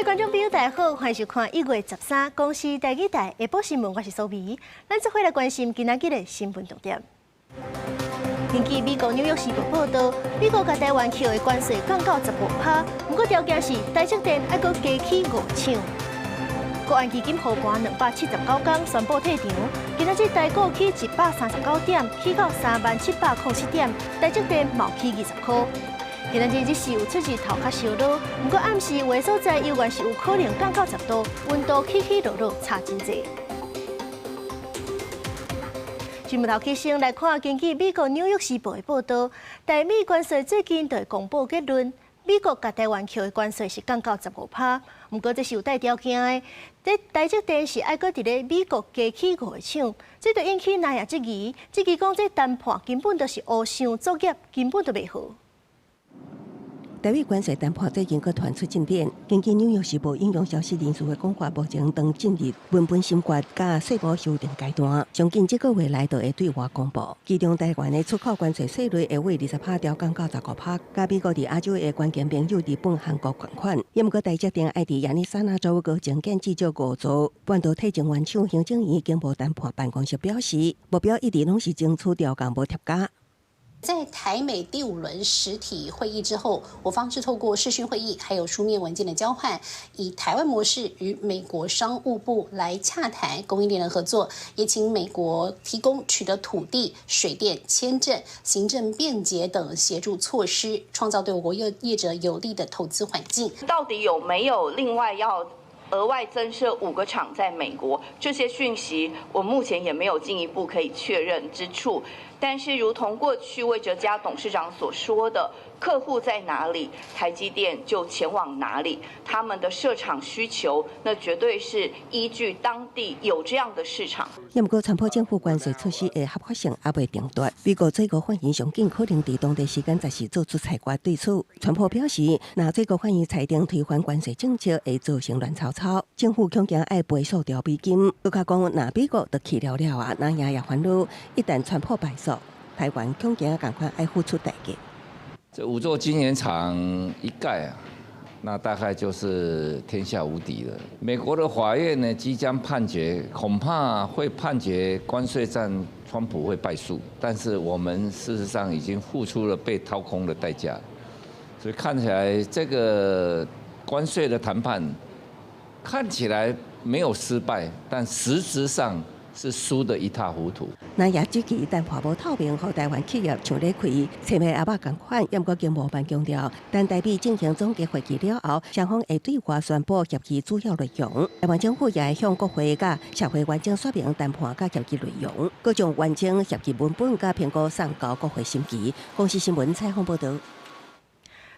位觀眾朋友，大家好，歡迎收看1月13公視台語台下晡新聞，我是蘇美。咱做伙來關心今仔日的新聞重點。根據美國紐約時報報道，美國共台灣課的關稅降到15趴，毋過條件是台積電愛閣加起五廠。國安基金護盤279工，宣布退場。今仔日台股起139點，起到30,707點，台積電嘛起20箍。今仔日日市有出日頭較燒熱，毋過暗時有的所在猶原是有可能降到10度，溫度起起落落差真濟。新聞頭起先來看，根據美國紐約時報的報道，台美關稅最近就會公布結論，美國共台灣課的關稅是降到十五趴，毋過這是有帶條件的，這台積電是愛閣佇咧美國加起五個廠，這就引起南亞質疑，質疑講這談判根本就是烏箱作業，根本就袂好。台美關稅談判最近閣傳出進展，根據紐約時報引用消息人士的講法，目前正進入文本審決佮稅務修訂階段，上緊這個月內就會對外公布。其中台灣的出口關稅稅率會為20趴調降到15趴，佮美國佇亞洲的關鍵盟友日本、韓國仝款。毋過台積電愛佇亞利桑那州閣增建至少五座半導體晶圓廠，行政院經貿談判辦公室表示，目標一直攏是爭取調降無疊加。在台美第五輪實體會議之後，我方是透過視訊會議，還有書面文件的交換，以台灣模式與美國商務部來洽談供應鏈的合作，也請美國提供取得土地、水電、簽證、行政便捷等協助措施，創造對我國業業者有利的投資環境。到底有沒有另外要額外增設五個廠在美國？這些訊息我目前也沒有進一步可以確認之處。但是，如同過去魏哲家董事長所說的，客戶在哪裡，台積電就前往哪裡。他們的設廠需求，那絕對是依據當地有這樣的市場。毋過，川普政府關稅措施的合法性猶未定奪。美國最高法院上緊可能佇當地時間14做出裁決。對此，川普表示，若最高法院裁定推翻關稅政策，會造成亂糟糟。政府恐驚愛賠數兆美金。閣較講，若美國就去了了啊，南亞也煩惱。一旦川普敗訴，台灣恐驚仝款愛付出代價。這五座晶圓廠一蓋啊，那大概就是天下無敵了。美國的法院呢，即將判決，恐怕會判決關稅戰，川普會敗訴。但是我們事實上已經付出了被掏空的代價，所以看起來這個關稅的談判看起來沒有失敗，但實質上是輸得一塌糊塗。那也這期談判無透明，予台灣企業像咧開揣的鴨仔仝款，毋過經貿辦強調，等台美進行總結會議了後，雙方會對外宣布協議主要內容。台灣政府也會向國會佮社會完整說明談判佮協議內容，閣將完整協議文本佮評估送交國會審議。公視新聞採訪報道。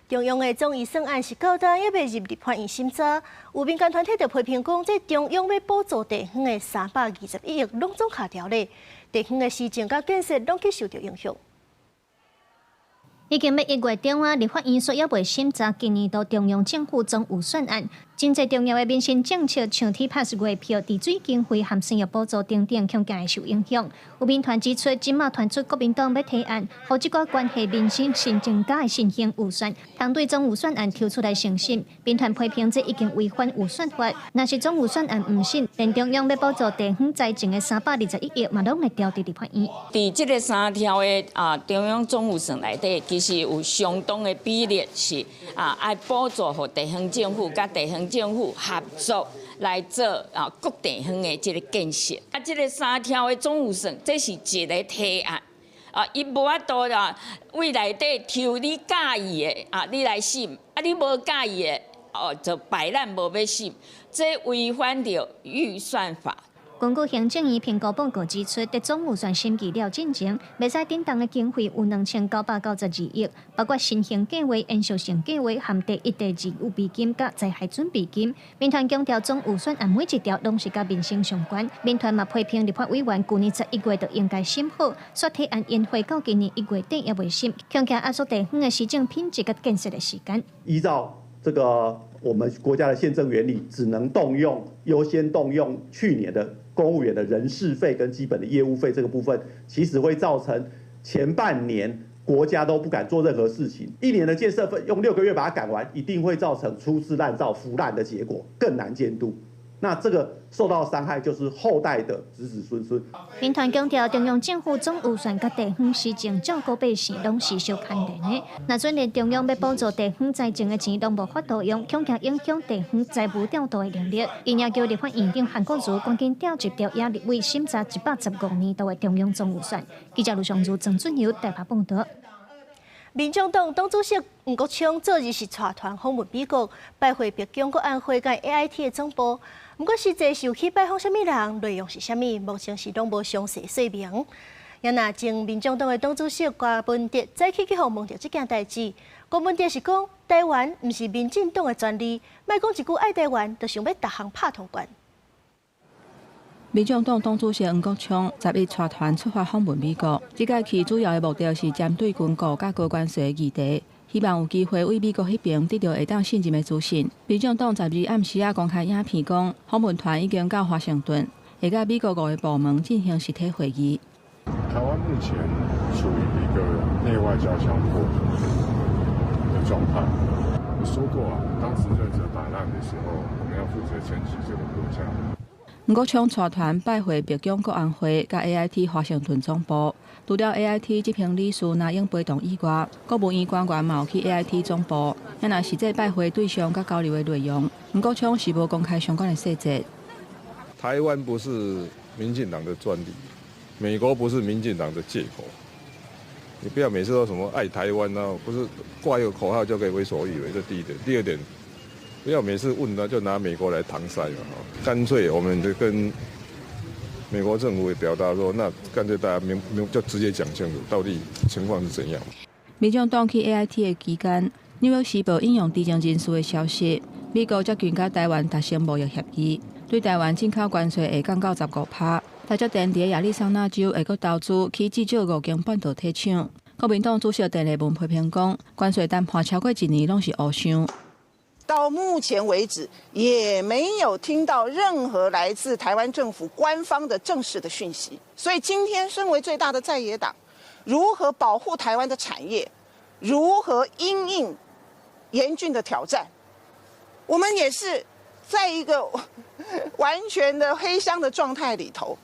中央的總預算案是到今猶未入立法院審查，有民間團體就批評講，這中央欲補助地方的321億，攏總卡牢咧，地方的施政佮建設攏去受著影響。已經欲1月中啊，立法院煞猶未審查今年度中央政府總預算案，真濟重要的民生政策，像 T-Pass 月票、治水經費和生育補助等等，恐驚會受影響。有民團指出，這馬傳出國民黨欲提案，予這個關係民生新增加的新興預算，通對總預算案抽出來重審。民團批評這已經違反預算法，若是總預算案毋審，連中央欲補助地方財政的321億嘛，攏會牢佇立法院。佇這个三條的啊中央總預算內底，其實有相當的比例是啊愛補助予地方政府，佮地方政府合作來做啊各地方的這个建設。啊，這个三條的總預算，這是一个提案啊，伊無法度啦，對內底抽你佮意的啊，你來審，啊，你無佮意的哦，就擺爛無欲審，這違反著預算法。根據行政院評估報告指出，佇總預算審議了進前，袂使振動的經費有2992億，包括新興計畫、延續性計畫含第一、第二預備金佮災害準備金。民團強調，總預算案每一條攏是佮民生相關。民團嘛批評立法委員，舊年11月就應該審好，煞提案延會到今年1月底猶未審，恐驚壓縮地方的施政品質佮建設的時間。依照這個我們國家的憲政原理，只能動用優先動用去年的公務員的人事費跟基本的業務費這個部分，其實會造成前半年國家都不敢做任何事情。一年的建設費用6個月把它趕完，一定會造成粗製濫造、腐爛的結果，更難監督。那這個受到傷害就是後代的子子孫孫。民團強調，中央政府總預算佮地方施政照顧百姓，攏是相牽連的。若準連中央欲補助地方財政的錢攏無法度用，恐驚影響地方財務調度的能力。𪜶也叫立法院長韓國瑜趕緊調集朝野立委審查115年度的中央總預算。記者盧尚如、鄭俊友台北報導。民眾黨黨主席黃國昌昨日是帶團訪問美國，拜會白宮國安會佮 AIT 的總部。毋過實際是有去拜訪啥物人，內容是啥物，目前是攏無詳細說明。也若前民眾黨的黨主席郭文哲早起去予問著這件代誌，郭文哲是講台灣毋是民進黨的專利，莫講一句愛台灣，就想欲逐項拍通關。民眾黨黨主席黃國昌11帶團出發訪問美國，這擺去主要的目的是針對軍購佮高關稅的議題，希望有機會對美國彼爿得著會當信任的資訊。民眾黨12暗時仔公開影片講，訪問團已經到華盛頓，會佮美國五个部門進行實體會議。台灣目前處於一個內外交相迫的狀態。我說過啊，當執政者擺爛的時候，我們要負責撐起這個國家。黃國昌帶團拜會白宮國安會佮 AIT 華盛頓總部，除了 AIT 執行理事藍英陪同以外，國務院官員嘛有去 AIT 總部。也若實際拜會對象佮交流的內容，黃國昌是無公開相關的細節。台灣不是民進黨的專利，美國不是民進黨的借口。你不要每次都什麼愛台灣啊，不是掛一個口號就可以為所欲為。這第一點，第二點。不要每次問呢，就拿美國來搪塞嘛，乾脆我們就跟美國政府也表達說，那乾脆大家明明就直接講清楚，到底情況是怎樣。民眾黨去 AIT 的期間，紐約時報引用知情人士的消息，美國接近佮台灣達成貿易協議，對台灣進口關稅會降到15%。台積電佇亞利桑那州會閣投資起至少五間半導體廠。國民黨主席鄭麗文批評講，關稅談判超過一年攏是烏想。到目前為止，也沒有聽到任何來自台灣政府官方的正式的訊息。所以今天，身為最大的在野黨，如何保護台灣的產業，如何因應嚴峻的挑戰，我們也是在一個完全的黑箱的狀態裡頭。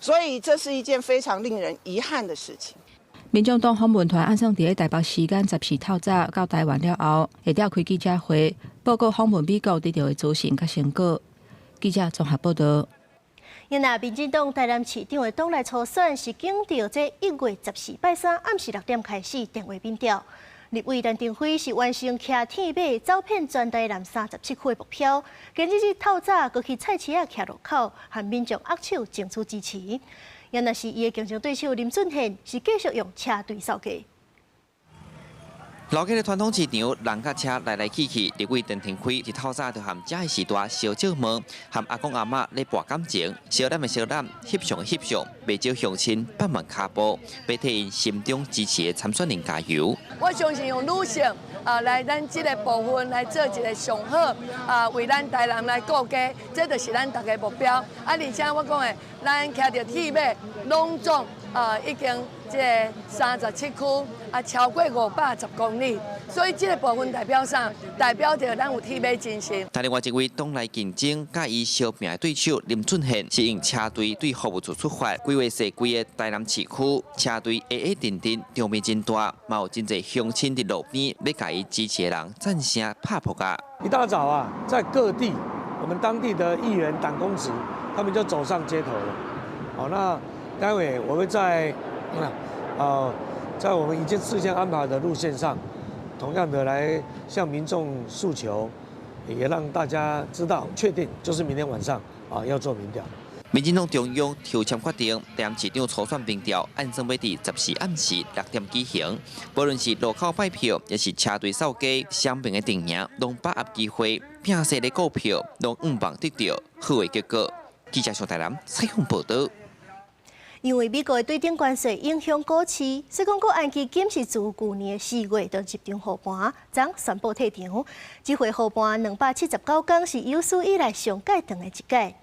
所以這是一件非常令人遺憾的事情。民眾黨訪問團按算佇咧台北時間14透早到台灣了後，會召開記者會，報告訪問美國得著的資訊佮成果。記者綜合報導。因若民進黨台南市長的黨內初選是緊著這1月14拜三暗時6點開始電話民調。立委陳亭妃是完成騎鐵馬走遍全台南37區的目標，今日日透早閣去菜市仔徛路口，和民眾握手爭取支持。也若是伊的競爭對手林俊憲是繼續用車隊掃街。老街的傳統市場，人佮車來來去去。立委陳亭妃一透早就和遮的時代相借問，和阿公阿嬤咧搏感情，相攬的相攬，翕相的翕相，袂少鄉親放慢跤步，欲替𪜶心中支持的參選人加油。我相信用女性啊來咱這個部分來做一個上好啊，為咱台南來顧家，這就是咱大家目標。啊，而且我講的，咱騎著鐵馬，攏總啊已經這個37區啊超過510公里，所以這個部分代表啥？代表著咱有鐵馬精神。但另外一位黨內競爭佮伊相拚的對手林俊憲，是用車隊對服務處出發，規劃設規个台南市區，車隊矮矮陣陣，場面真大，嘛有真濟鄉親佇路邊欲共伊支持的人讚聲拍噗仔。一大早啊，在各地，我們當地的議員、黨公職，他們就走上街頭了。好，那待會我會在我們已經事先安排的路線上，同樣的來向民眾訴求，也讓大家知道，確定就是明天晚上啊要做民調。民進黨中央抽籤決定，台南市長初選民調按算欲佇14暗時6點舉行。無論是路口拜票，抑是車隊掃街，雙邊的陣營攏把握機會，拼勢咧顧票，攏向望得著好的結果。記者上台南採訪報導。因為美國的對等關稅影響股市，所以講國安基金是自舊年4月就入場護盤，昨宣布退場。這回護盤279工是有史以來上蓋長的一擺。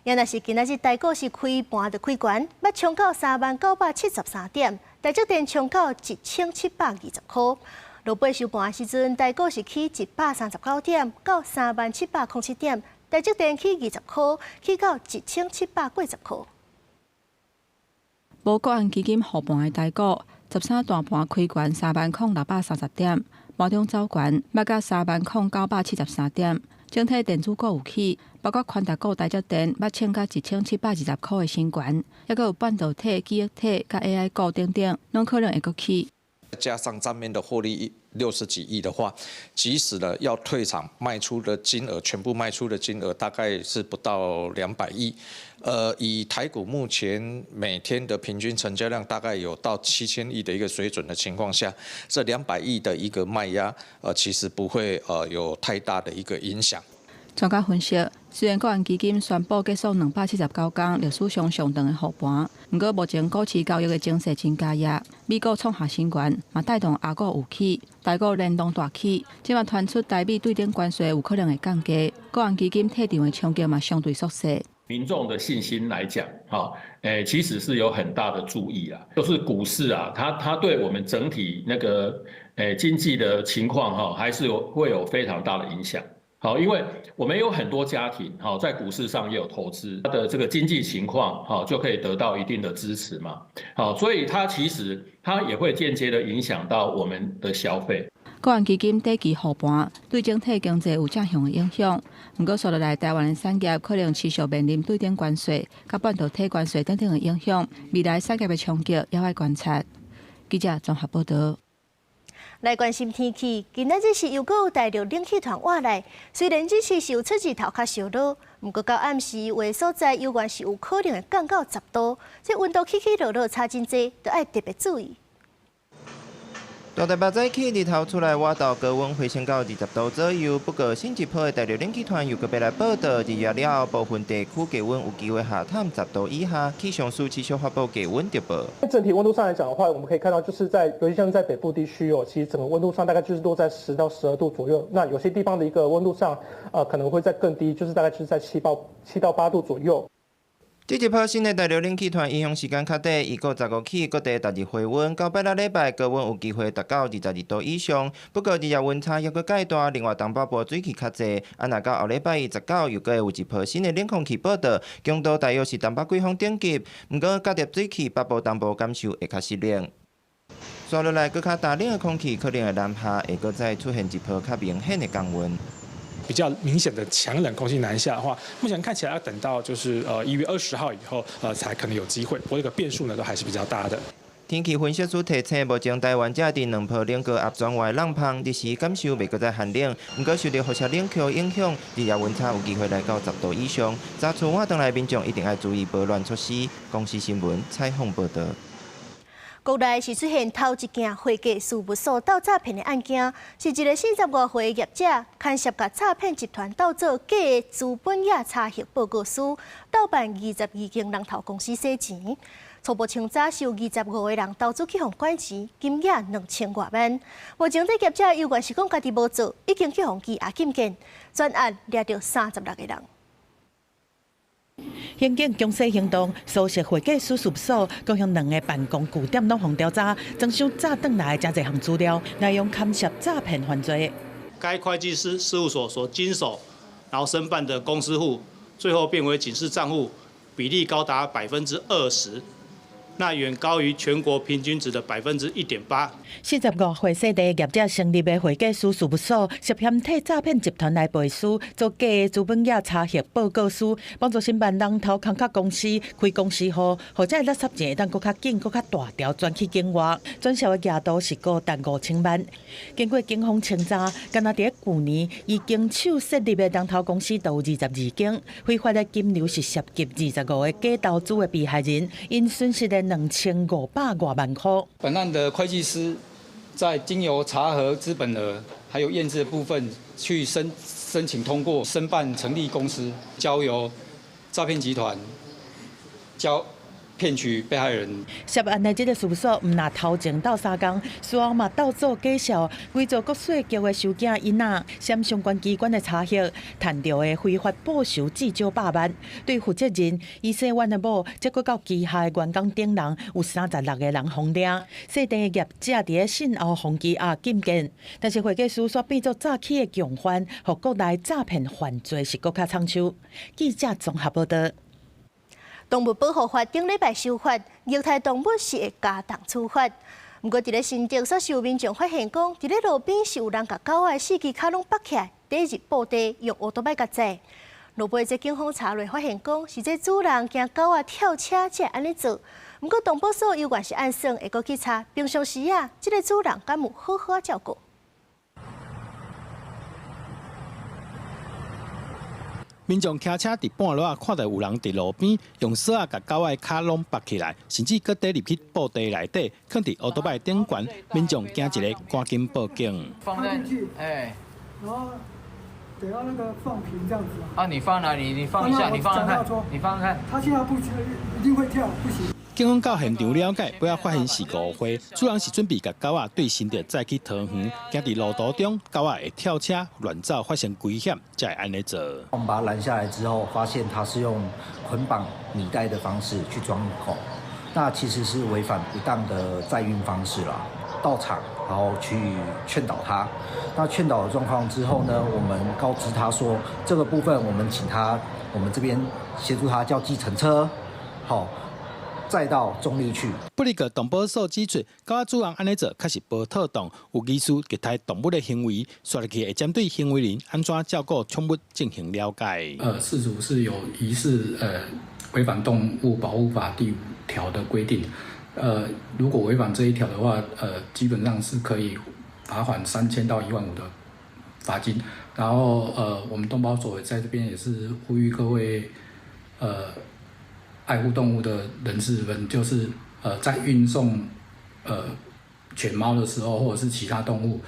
也若是今仔日台股是開盤就開懸，欲衝到3萬973點，台積電衝到1720塊。落尾收盤時陣，台股是起139點，到30,707點，台積電起20塊，起到1780塊。無國安基金護盤的台股，13大盤開懸30,630點，盤中走懸，落到30,973點。整體電子股有起，包括寬達股、台積電，捌衝到1720塊的新懸，抑閣有半導體、記憶體佮 AI 股等等，攏可能會閣起。加上賬面的獲利60幾億的話，即使呢要退場賣出的金額，全部賣出的金額大概是不到200億。以台股目前每天的平均成交量大概有到7000億的一個水準的情況下，這兩百億的一個賣壓，其實不會有太大的一個影響。專家分析，雖然國安基金宣布結束279天歷史上上長的護盤，毋過目前股市交易的情勢真膠熱，美股創下新懸，嘛帶動亞股有起，台股連動大起。這馬傳出台美對等關稅有可能會降低，國安基金退場的衝擊嘛相對縮細。民眾的信心來講，哈，其實是有很大的注意啦。就是股市啊，它對我們整體那個經濟的情況，哈，還是有會有非常大的影響。好，因為我們有很多家庭，哈，在股市上也有投資，它的這個經濟情況，哈，就可以得到一定的支持嘛。好，所以它其實它也會間接的影響到我們的消費。國安基金短期護盤對整體經濟有正向的影響，毋過紲落來台灣的產業可能持續面臨對等關稅、佮半導體關稅等等的影響，未來產業的衝擊猶愛觀察。記者綜合報道。來關心天氣，今仔日是又閣有大陸冷氣團倚來，雖然這次是有出日頭較燒熱，毋過到暗時有的所在猶原是有可能會降到10度，這溫度起起落落差真濟，著愛特別注意。大台北早起日頭出來，倚晝高溫回升到20度左右。不過新一波的大陸冷氣團又閣欲來報到，入夜了後，部分地區低溫有機會下探10度以下。氣象署持續發布低溫特報。整體溫度上來講的話，我們可以看到，就是在尤其像在北部地區哦，其實整個溫度上大概就是落在10到12度左右。那有些地方的一個溫度上，可能會再更低，就是大概就是在7到8度左右。這一波新的大陸冷氣團影響時間較短，預估15起各地逐日回溫，到拜六禮拜高溫有機會達到22度以上。不過日夜溫差猶閣較大，另外東北部水汽較濟。啊，若到後禮拜一19又閣會有一波新的冷空氣報到，強度大約是東北季風等級。毋過夾著水汽，北部東部感受會較濕冷。紲落來，閣較大冷的空氣可能會南下，會閣再出現一波較明顯的降溫。比較明顯的強冷空氣南下的話，目前看起來要等到就是1月20號以後，才可能有機會。不過這個變數呢，都還是比較大的。天氣分析師提醒，目前台灣正佇兩波冷高壓轉外浪旁，日時感受袂閣再寒冷。毋過受著輻射冷卻影響，日夜溫差有機會來到10度以上。早出晚轉來民眾一定愛注意保暖措施。公視新聞採訪報導。國內是出現頭一件會計事務所鬥詐騙的案件，是一个45外歲的業者，牽涉共詐騙集團鬥做假的資本額查核報告書，盜辦22間人頭公司洗錢。初步清查是有25個人投資去予拐錢，金額2000外萬。目前這業者猶原是講家己無做，已經去予羈押禁見，全案掠著36個人。刑警強勢行動，搜尋會計師事務所，共向兩个辦公據點攏予調查，裝箱詐轉來的誠濟項資料，內容牽涉詐騙犯罪。該會計師事務所所經手，然後申辦的公司戶，最後變為警示帳戶，比例高達20%。那遠高於全國平均值的1.8%。45歲細地業者成立的會計師事務所，涉嫌替詐騙集團來背書，做假的資本額查核報告書，幫助申辦人頭空殼公司開公司戶，予這垃圾錢會當閣較緊、閣較大條轉去境外，轉銷的額度是高達5000萬。經過警方清查，干焦佇咧舊年伊經手設立的人頭公司就有22間，非法的金流是涉及25個假投資的被害人，𪜶損失的2500外萬塊。本案的會計師在經由查核資本額還有驗資的部分，去申請通過申辦成立公司，交由詐騙集團交騙取被害人。涉案的這个事務所，毋若頭前鬥三工，事後嘛鬥做假笑，偽造國稅局的收件印仔，涉相關機關的查核，趁著的非法報酬至少100萬。對負責人伊洗碗的某，這閣到旗下的員工等人，有36個人予掠。細地業者佇咧信後防機鴨禁見，但是會計師煞變做詐欺的共犯，予國內詐騙犯罪是閣較暢手。記者綜合報道。動物保護法頂禮拜修法，虐待動物是會加重處罰。毋過，佇咧新竹，煞是有民眾發現講，佇咧路邊是有人共狗仔四支跤攏縛起來，綴入布袋，用烏托邦共載。路尾這警方查落，發現講是這主人驚狗仔跳車才會按呢做。毋過動保所猶原是按算會閣去查，平常時啊，這个主人敢有好好照顧？民眾騎車佇半路仔，看著有人佇路邊用索仔共狗仔跤攏縛起來，甚至閣綴入去布袋內底，囥佇烏托邦頂懸。民眾驚一下，趕緊報警。放進去，哎，然後等下那個放平這樣子。啊，你放哪裡？你放一下，你放看，你放看。他現在不一定會跳，不行。警方到現場了解，尾仔發現是誤會，主人是準備共狗仔對新竹載去桃園，驚佇路途中狗仔會跳車亂走，發生危險，才會按呢做。我們把它攔下來之後，發現他是用捆綁米袋的方式去裝狗，那其實是違反不當的載運方式啦。到場，然後去勸導他。那勸導的狀況之後呢，我們告知他說，這個部分我們請他，我們這邊協助他叫計程車，好。載到中壢去。不過，動保所指出，狗仔主人按呢做確實無妥當，有疑似虐待動物的行為，煞入去會針對行為人按怎照顧寵物進行了解。事主是有疑似違反動物保護法第5條的規定，如果違反這一條的話，基本上是可以罰款3000到15000的罰金。然後，我們動保所在這邊也是呼籲各位，愛護動物的人士們，就是在運送犬貓的時候，或者是其他動物，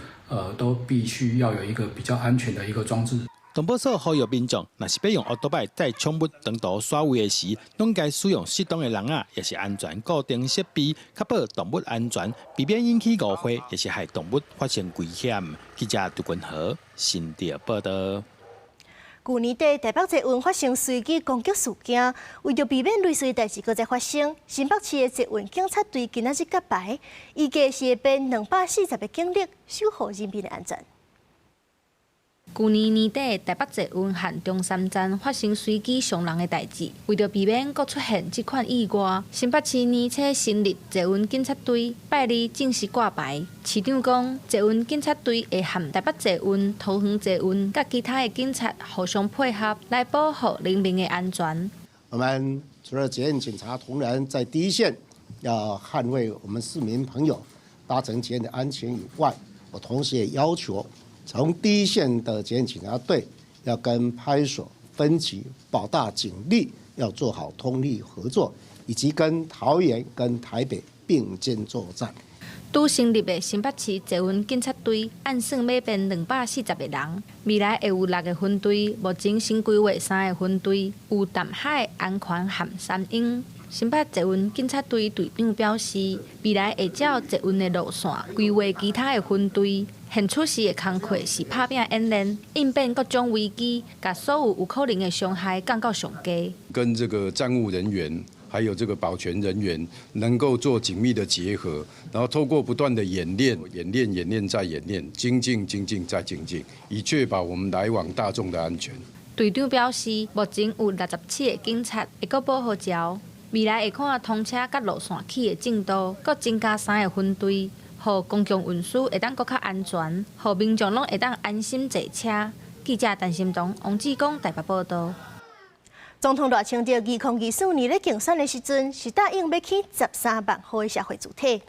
都必須要有一個比較安全的一個裝置。動保所呼籲民眾，若是欲用烏托邦載寵物長途徙位的時，攏該使用適當的籠仔，抑是安全固定設備，確保動物安全，避免引起誤會，抑是害動物發生危險。記者杜君豪新竹報道。舊年底台北捷運發生隨機攻擊事件，為著避免類似代誌閣再發生，新北市的捷運警察隊今仔日揭牌，預計是會編240個警力，守護人民的安全。舊年年底，台北捷運和中山站發生隨機傷人的代誌，為著避免閣出現這款意外，新北市年初成立捷運警察隊，拜二正式掛牌。市長講，捷運警察隊會和台北捷運、桃園捷運佮其他的警察互相配合，來保護人民的安全。我們除了捷運警察同仁在第一線要捍衛我們市民朋友搭乘捷運的安全以外，我同時也要求，從第一線的捷運警察隊要跟派出所、分局、保大警力要做好通力合作，以及跟桃園、跟台北並肩作戰。拄成立的新北市捷運警察隊，按算欲編240個人，未來會有6個分隊，目前新規劃3個分隊，有淡海、安環和三鶯。新北捷運警察隊隊長表示，未來會照捷運的路線規劃其他的分隊。現出時的工課是拍拚演練，應變各種危機，共所有有可能的傷害降到上低。跟這個站務人員，還有這個保全人員，能夠做緊密的結合，然後透過不斷的演練、演練、演練再演練，精進、精進再精進，以確保我們來往大眾的安全。隊長表示，目前有67個警察會閣補號召，未來會看通車佮路線起的進度，閣增加3個分隊。予公共運輸會當閣較安全，予民眾攏會當安心坐車。記者陳心彤、王志剛台北報道。總統賴清德2024年咧競選的時陣，是答應欲起13萬戶的社會住宅。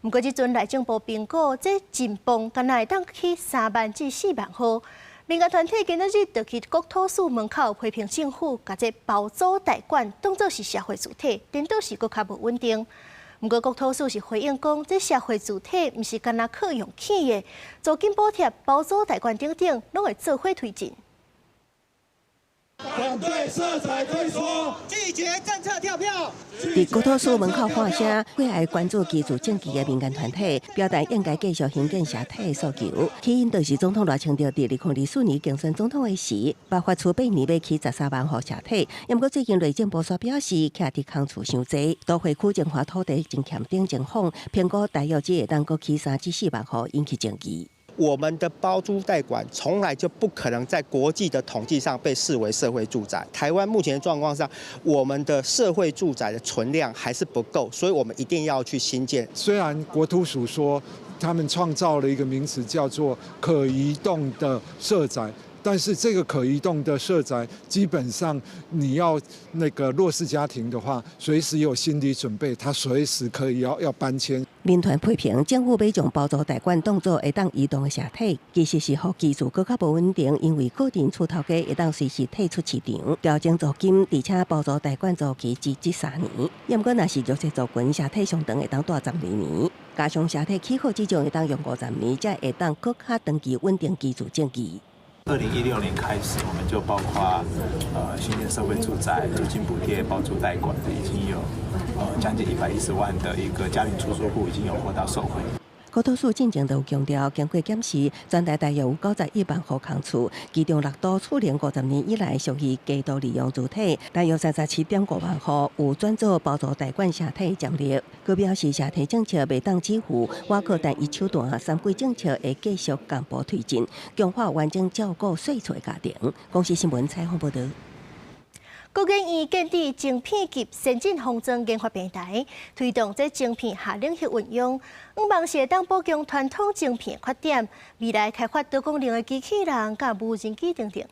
毋過這陣內政部評估，這盡磅敢若會當起3萬至4萬戶。民間團體今仔日就去國土署門口批評政府，共這包租代管當做是社會住宅，顛倒是閣較無穩定。毋過國土署是回應講，這社會住宅毋是干焦靠用起的，租金補貼、包租代管等等，攏會做伙推進。反對社宅退縮，拒絕政策跳票。佇國土署門口喊聲，幾个關注居住正義的民間團體表達應該繼續興建社宅的訴求。起因就是總統賴清德佇2024年競選總統的時，捌發出8年欲起13萬戶社宅。毋過最近內政部煞表示，徛佇空厝傷濟，都會區重劃土地真欠等情況，評估大約只會當閣起3至4萬戶，引起爭議。我們的包租代管從來就不可能在國際的統計上被視為社會住宅。台灣目前的狀況上，我們的社會住宅的存量還是不夠，所以我們一定要去興建。雖然國土署說他們創造了一個名詞叫做可移動的社宅，但是這個可移動的社宅，基本上你要那個弱勢家庭的話，隨時有心理準備，他隨時可以要搬遷。民團批評政府欲將包租代管當做會當移動的社宅，其實是予居住閣較無穩定，因為個人厝頭家會當隨時退出市場，調整租金，而且包租代管租期只3年。毋過若是弱勢族群，社宅上長會當蹛12年，加上社宅起好之後會當用50年，才會當閣較長期穩定居住正義。 2016年開始，我們就包括興建社會住宅、租金補貼、包租代管的，已經有將近110萬的一個家庭出租戶已經有獲到受惠。國土署進前就有強調，經過檢視，全台大約有91萬戶空厝，其中六都厝齡50年以來屬於低度利用主體，大約37.5萬戶有轉做包租代管社宅潛力。閣表示社宅政策袂當只付倚靠單一手段，三軌政策會繼續同步推進，強化完整照顧細厝家庭。公視新聞採訪報導。國研院建置晶片級先進封裝研發平台，推動這晶片下領域運用，向望是會當補強傳統晶片缺點，未來開發多功能的機器人、佮無人機等等。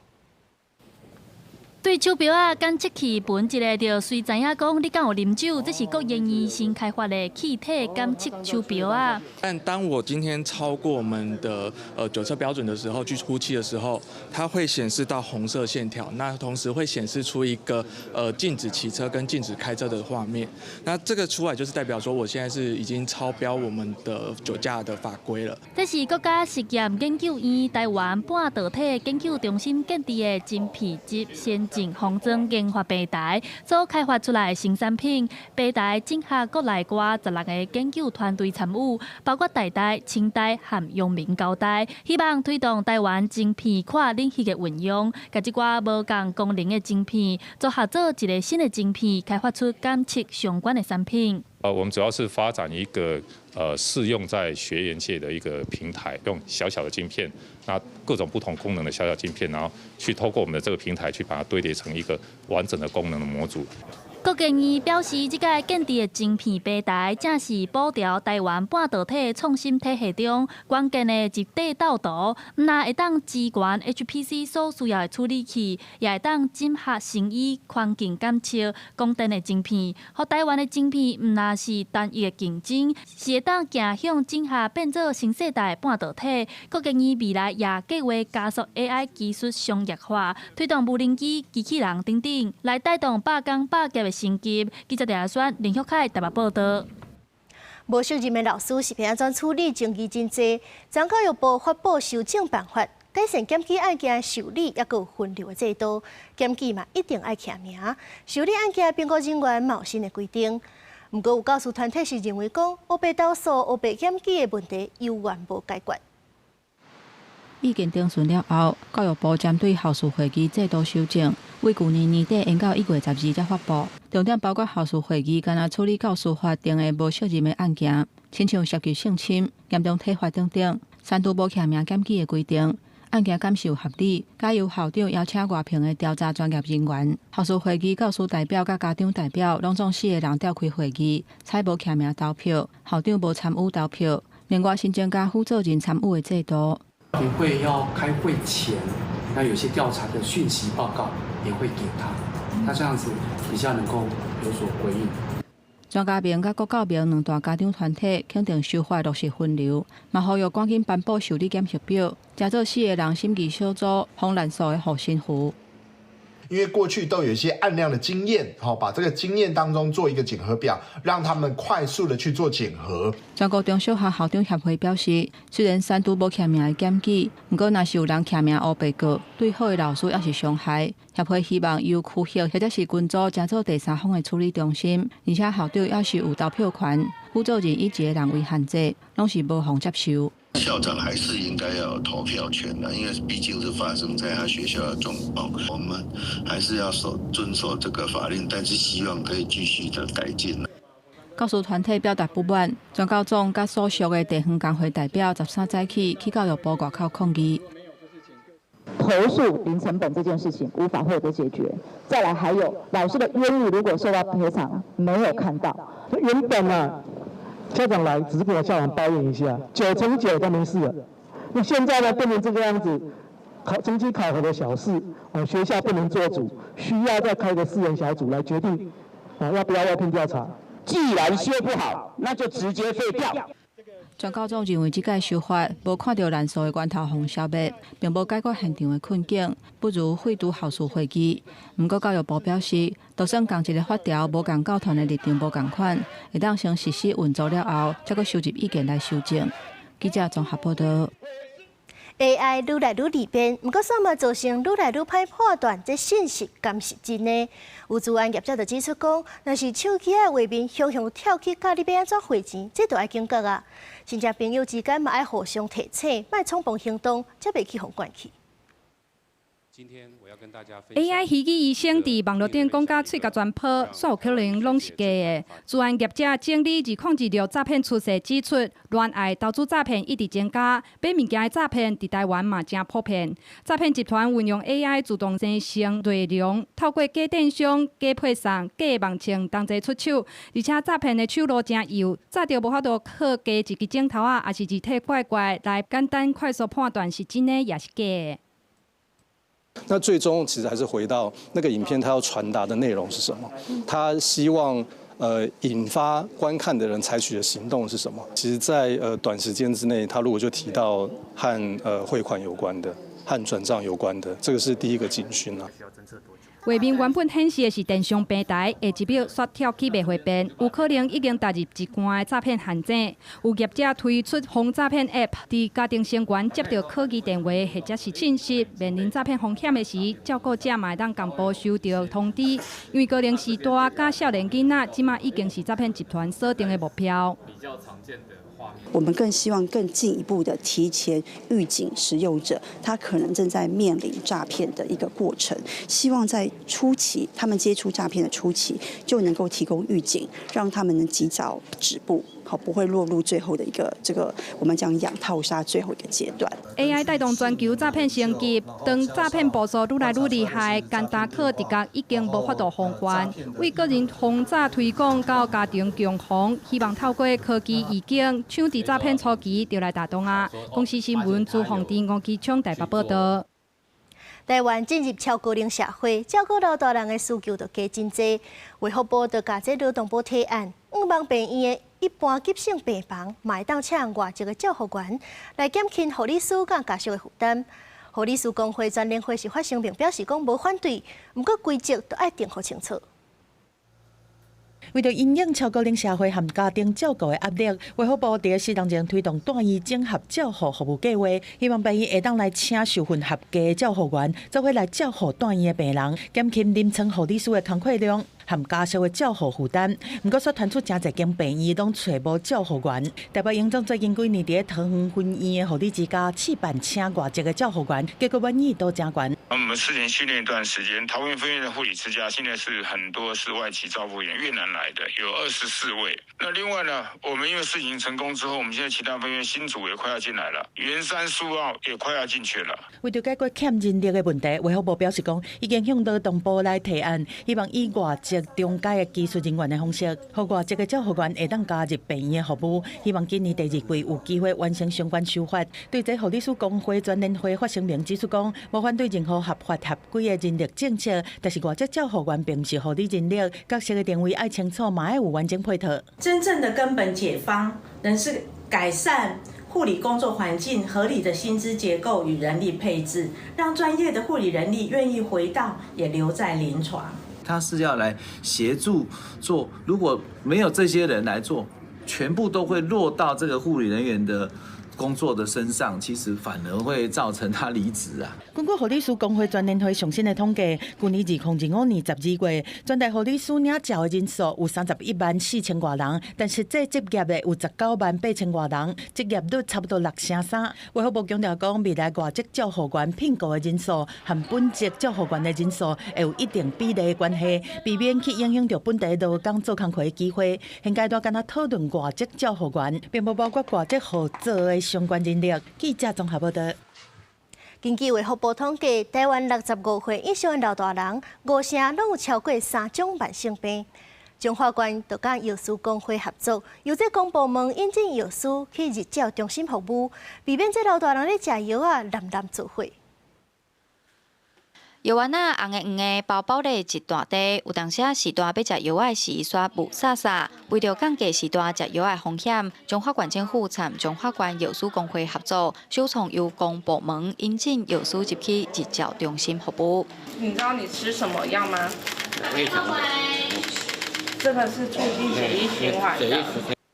對手錶仔檢測器歕一下就隨知影講你敢有啉酒，這是國研院新開發的氣體檢測手錶仔。但當我今天超過我們的酒測標準的時候，去呼氣的時候，它會顯示到紅色線條，那同時會顯示出一個禁止騎車跟禁止開車的畫面。那這個出來就是代表說，我現在是已經超標我們的酒駕的法規了。這是國家實驗研究院台灣半導體研究中心建置的晶片級先進封裝研發平台所開發出來的新產品，平台整合國內外16個研究團隊參與，包括台大、清大和陽明交大，希望推動台灣晶片跨領域的運用，共這寡無仝功能的晶片組合做一個新的晶片，開發出檢測相關的產品。我們主要是發展一個適用在學研界的一個平台，用小小的晶片，那各種不同功能的小小晶片，然後去透過我們的這個平台去把它堆疊成一個完整的功能的模組。國研院表示，這個建置的晶片平台，正是補調台灣半導體創新體系中關鍵的一塊鬥圖。毋但會當支援 HPC 所需要的處理器，也會當整合生醫環境檢測、光電的晶片，予台灣的晶片毋但是單一的競爭，是會當走向整合變做新世代的半導體。國研院未來也計劃加速 AI 技術商業化，推動無人機、機器人等等，來帶動百工百業的升級。記者鄭選林旭凱台北報導。無適任的老師是欲按怎處理？爭議真濟。昨教育部發布修正辦法，改善檢舉案件受理抑閣分流的制度。檢舉嘛一定愛簽名，受理案件評估人員嘛有新的規定。毋過有教師團體是認為講，烏白投訴、烏白檢舉的問題猶原無解決。意見徵詢了後，教育部針對校事會議制度修正，為舊年年底延到1月12才發布。重點包括校事會議干焦處理教師法定的無適任的案件，親像涉及性侵、嚴重體罰等等，刪除無簽名檢舉的規定。案件檢視合理，改由校長邀請外聘的調查專業人員。校事會議教師代表佮家長代表攏總四個人調開會議，採無簽名投票，校長無參與投票。另外新增加輔佐人參與的制度。評會要開會前，那有些調查的訊息報告也會給他，那這樣子比較能夠有所回應。專家盟佮國教盟兩大家長團體肯定修法落實分流，嘛呼籲趕緊頒布受理檢核表，成做四個人審議小組防濫訴的護身符。因為過去都有一些案量的經驗，好，把這個經驗當中做一個檢核表，讓他們快速的去做檢核。全國中小學校長協會表示，雖然刪除無簽名的檢舉，毋過若是有人簽名烏白告，對好的老師也是傷害。協會希望由區域或者是群組，成做第三方的處理中心，而且校長也是有投票權，負責人以一個人為限制，攏是無予接受。校長還是應該要有投票權的，因為畢竟是發生在他學校的狀況，我們還是要守遵守這個法令，但是希望可以繼續的改進。教師團體表達不滿，全教總佮所屬的地方工會代表13早起去教育部外口抗議。投訴零成本這件事情無法獲得解決，再來還有老師的冤獄如果受到賠償，沒有看到。原本啊，家長來只是跟我校長抱怨一下，9成9都沒事了。那現在呢，變成這個樣子，考成績考核的小事，哦，學校不能做主，需要再開個四人小組來決定，啊，要不要外聘調查？既然修不好，那就直接廢掉。全教總認為這屆修法無看著濫訴的源頭予消滅，並無解決現場的困境，不如廢除校事會議。毋過教育部表示，就算仝一个法條無仝教團的立場無仝款，會當先實施運作了後，才閣收集意見來修正。記者綜合報道。 AI 愈來愈利便，毋過煞嘛造成愈來愈歹判斷這信息敢是真的。有資安業者就指出講，若是手機仔畫面雄雄跳起，教你欲按怎匯錢，這就愛警覺啊！親戚朋友之間嘛愛互相提醒，莫衝動行動，才袂去予灌去。 AI 虛擬醫生佇網路頂講甲喙共全泡，煞有可能攏是假的。資安業者整理2026詐騙趨勢指出，戀愛投資詐騙一直增加，買物件的詐騙佇台灣嘛誠普遍。詐騙集團運用 AI 自動生成內容，透過假電商、假配送、假網站同齊出手，而且詐騙的手路誠幼，早就無法度靠加一支指頭仔，抑是字體怪怪來簡單快速判斷是真的抑是假的。那最終其實還是回到那個影片，它要傳達的內容是什麼？他希望引發觀看的人採取的行動是什麼？其實在短時間之內，他如果就提到和匯款有關的、和轉賬有關的，這個是第一個警訊啦。畫面原本顯示的是電商平台，下一秒煞跳起賣貨變，有可能已經踏入一關的詐騙陷阱。有業者推出防詐騙 App，佇家庭成員接到可疑電話或者是信息，面臨詐騙風險的時，照顧者嘛會當仝步收著通知。因為高齡時代佮少年囡仔，這馬已經是詐騙集團鎖定的目標。我們更希望更進一步的提前預警使用者，他可能正在面臨詐騙的一個過程。希望在初期，他們接觸詐騙的初期，就能夠提供預警，讓他們能及早止步，好不會落入最後的一個這個我們講養套殺最後一個階段。 AI 帶動全球詐騙升級，當詐騙步數愈來愈厲害，簡單靠直覺已經無法度防範。為個人防詐推廣到家庭共防，希望透過科技預警，搶佇詐騙初期就來打動啊！公視新聞朱鳳弟、吳基昌台北報道。台灣進入超高齡社會，照顧老大人的需求就加真濟。衛福部就共這勞動部提案，向望病院的一般急性病房，嘛會當請外籍的照護員來減輕護理師佮家屬的負擔。護理師公會全聯會是發聲明表示講無反對，毋過規則都愛定予清楚。為著因應超高齡社會和家庭照顧的壓力，衛福部佇適當前推動住院整合照護服務計劃，希望病院會當來請受訓合格的照護員，做伙來照護住院的病人，減輕臨床護理師的工課量和家屬的照護負擔。毋過，煞傳出誠濟間病院攏揣無照護員。台北榮總最近幾年佇咧桃園分院的護理之家試辦請外籍的照護員，結果滿意度誠懸。我們事前訓練一段時間，桃園分院的護理之家現在是很多是外籍照護員，越南來的有24位。那另外呢，我們因為試行成功之後，我們現在其他分院新竹也快要進來了，員山蘇澳也快要進去了。為著解決欠人力的問題，衛福部表示講，已經向勞動部來提案，希望以外籍中階的技術人員的方式，予外籍的照護員會當加入病院的服務。希望今年第二季有機會完成相關修法。對這護理師公會全聯會發聲明指出講，無反對任何合法合規的人力政策，但是外籍照護員並毋是護理人力，角色的定位愛清楚，嘛愛有完整配套。真正的根本解方，仍是改善護理工作環境、合理的薪資結構與人力配置，讓專業的護理人力願意回到，也留在臨床。他是要來協助做，如果沒有這些人來做，全部都會落到這個護理人員的工作的身上，其實反而會造成他離職啊。根據護理師公會全聯會上新的統計，去年2025年12月，全台護理師領照的人數有31萬4千外人，但實際執業的有19萬8千外人，執業率差不多6成3。衛福部強調講，未來外籍照護員聘雇的人數和本籍照護員的人數會有一定比例的關係，避免去影響著本地勞工做工課的機會。現階段干焦討論外籍照護員，並無包括外籍合作的相關人力。記者綜合報道。根據衛福部統計，台灣65歲以上的老大人，五成攏有超過三種慢性病。彰化縣就佮藥師公會合作，由這公部門引進藥師去日照中心服務，避免這老大人咧食藥仔濫濫作廢。藥丸仔紅的黃的包包咧一大袋，有當時序大欲食藥仔時，煞霧煞煞。為著降低序大食藥仔風險，彰化縣政府參彰化縣藥師公會合作，首創由公部門引進藥師入去日照中心服務。你知道你吃什麼藥嗎？這個是促進血液循環的。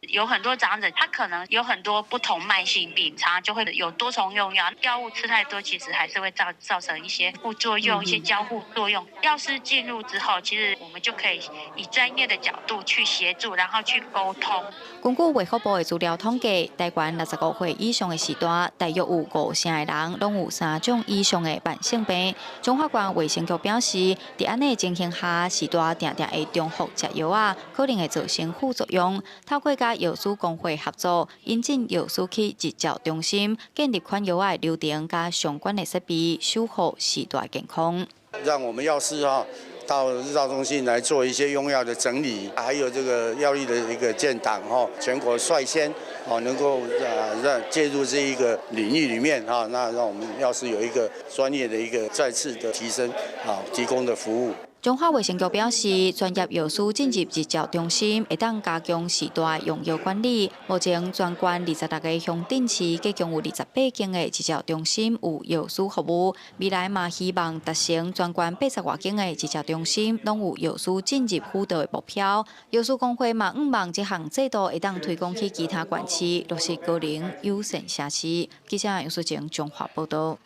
有很多長者，他可能有很多不同慢性病，常常就會有多重用藥，藥物吃太多，其實還是會造成一些副作用、一些交互作用。藥師進入之後，其實我們就可以以專業的角度去協助，然後去溝通。根據衛福部的資料統計，台灣65歲以上的序大，大約有五成的人攏有三種以上的慢性病。彰化縣衛生局表示，佇按呢情形下，序大定定會重複食藥仔，可能會造成副作用。透過佮藥師公會合作，引進藥師去日照中心，建立款藥仔流程佮相關的設備，守護序大健康。讓我們藥師哈到日照中心來做一些用藥的整理，還有這個藥歷的一個建檔哈，全國率先哦能夠啊讓介入這一個領域裡面哈，那讓我們藥師有一個專業的一個再次的提升啊，提供的服務。彰化衛生局表示，專業藥師進入日照中心，會當加強序大用藥管理。目前全縣26個鄉鎮市，計共有28間的日照中心有藥師服務。未來嘛希望達成全縣80外間的日照中心攏有藥師進入輔導的目標。藥師公會嘛向望這項制度會當推廣去其他縣市，落實高齡友善城市。記者楊淑靜彰化報道。